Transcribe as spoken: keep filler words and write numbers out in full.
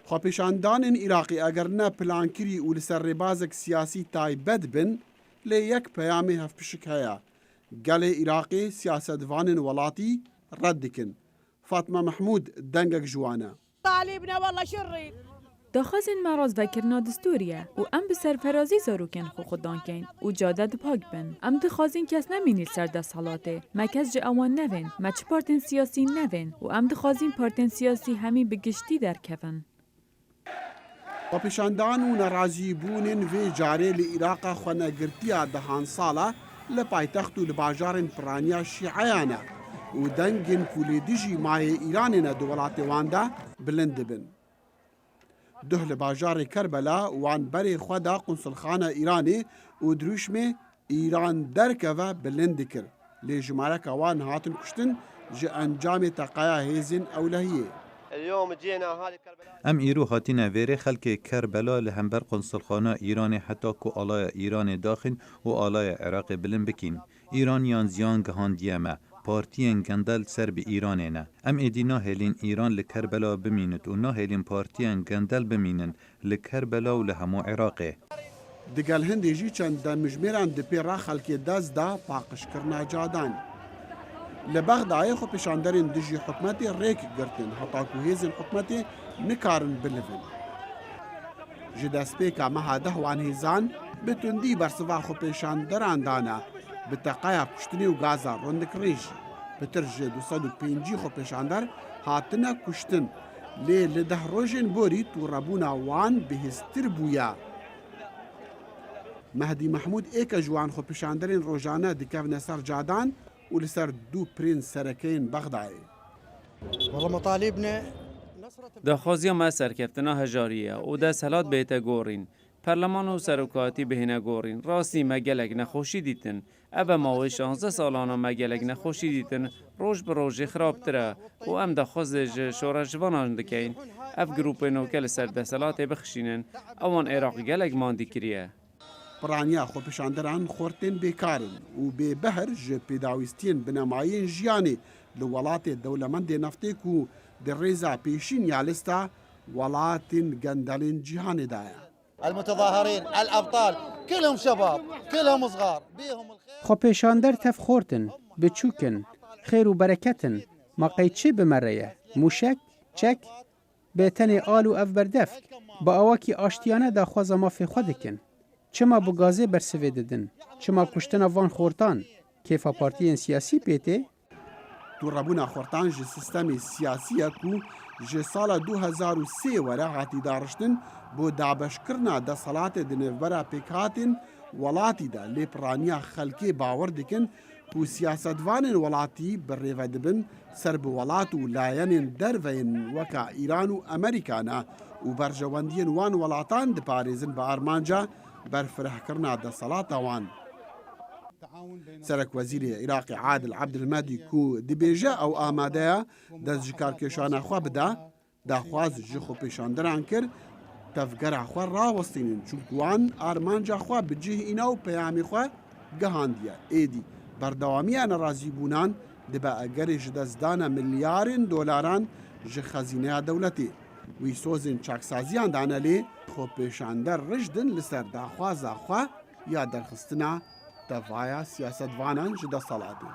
Xwepêşandanên Iraqê eger ne plankirî û li ser rêbazek siyasî taybet bin, lê yek peyamê hevpişik heye. Gelê Iraqê siyasetvanên welatî red dikin. Fatma Mehmûd dengek ji wan e. طالبنا والله شو نريد؟ Daxwazên me razvekirina distûrî ye û em bi serferazî zarokên xwe xwedan keyn û cade dipak bin. Em dixwazîn kes nemînî li ser desthilatê. Me kes ji ewan nevên, me çi partên siyasî nevên û em dixwazîn partên siyasî hemî bi giştî derkevin. Xwepêşandan û nerazîbûnên vê carê li Îraqa xwenegirtiya dehan sala li paytext û li bajarên piraniya şîeyan e û dengên ku lê dijî mayê Îranê ne di welatê wan de bilind dibin. Duh li bajarê Kerbela wan berê xwe da qunsulxana Îranê û dirûşmê Îran derkeve bilind dikir. Lê jimareka wan hatin kuştin ji encamê teqaya hêzên ewlehiyê. اليوم جينا هذه كربلاء Em îro hatine vêrê xelkê Kerbela li hember qunsulxana Îranê heta ku alaya Îranê daxin û alaya Iraqê bilind bikîn. Îran yan ziyan gihandiye me. Partiyên gendel ser bi Îranê ne. Em êdî nahêlîn Îran li Kerbela bimînit û nahêlîn partiyên gendel bimînin li Kerbela û li hemû Iraqê. Digel hindê jî çend demjimêran di pê re xelkê dest da paqijkirina cadan. Li Bexdayê xwepêşanderên dijî hikûmetê rêk girtin heta ku hêzên hikûmetê nikarin bilivin. Ji destpêka meha deh wan hêzan bi tundî bersiva xwepêşanderan dane, bi teqeya kuştinê û gaza rindek rêjî. Pitir ji du sed û pêncî xwepêşander hatine kuştin, lê li deh rojên borî tûrebûna wan bihêztir bûye. Mehdî Mehmûd êke ji wan xwepêşanderên rojane dikevne ser cadan û li ser du pirên sereke yên Bexdayê. والله مطالبنا نصرة Daxwaziya me serkeftina hejarî ye û desthilat bihête gorîn. Perleman û serokatî bihêne gorîn. Rastî me gelek nexweşî dîtin. Ev e mawê şazdeh salana me gelek nexweşî dîtin. Roj bi rojê xirabtir e û em daxwazê ji şoreşvanan dikeyin. Ev grûpê noke li ser desthilatê bixişînin. Ewan Iraq gelek mandî kiriye. Piraniya xwepêşanderan xortên bêkar in û bêbehr ji pêdawîstiyên binemayên jiyanê li welatê dewlemendê neftê ku di rêza pêşîn ya lista welatên gendelên cîhanê de ye. المتظاهرين الأبطال كلهم شباب، كلهم صغار، بيهم الخير. Xwepêşander tev xort in, biçûk in, xêr û bereket in, ma qey çi bi me re ye? Mûşek, çek, bê tenê al û ev berdevk, bi awakî aştiyane daxwaza mafê xwe dikin. Çima bi gazê bersivê didin? Çima kuştina van xortan? Kêfa partiyên siyasî pê tê? Tûrebûna xortan ji sîstemê siyasî ye ku ji sala du hezar û sê were hatî dariştin bo dabeşkirina desthilatê di navbera pêkhatên welatî de, lê piraniya xelkê bawer dikin ku siyasetvanên welatî bi rêve dibin ser bi welat û layenên derve yên weka Îran û Amerîka ne û berjewendiyên wan welatan diparêzin bi armanca berfirehkirina desthilata wan. Serekwezîrê Iraqê Adil Ebdilmedî ku dibêje ew amade ye dest ji karkêşana xwe bide, daxwaz ji xwepêşanderan kir tevgera xwe rawestînin, çunku wan armanca xwe bi cih îna û peyamê xwe gihandiye. Êdî berdewamiya nerazîbûnan dibe egerê ji destdana milyarên dolaran ji xezîneya dewletê. Wî sozên çaksaziyan dane lê xwepêşander rijd in li ser daxwaza xwe ya derxistina tevaya siyasetvanan ji desthilatê.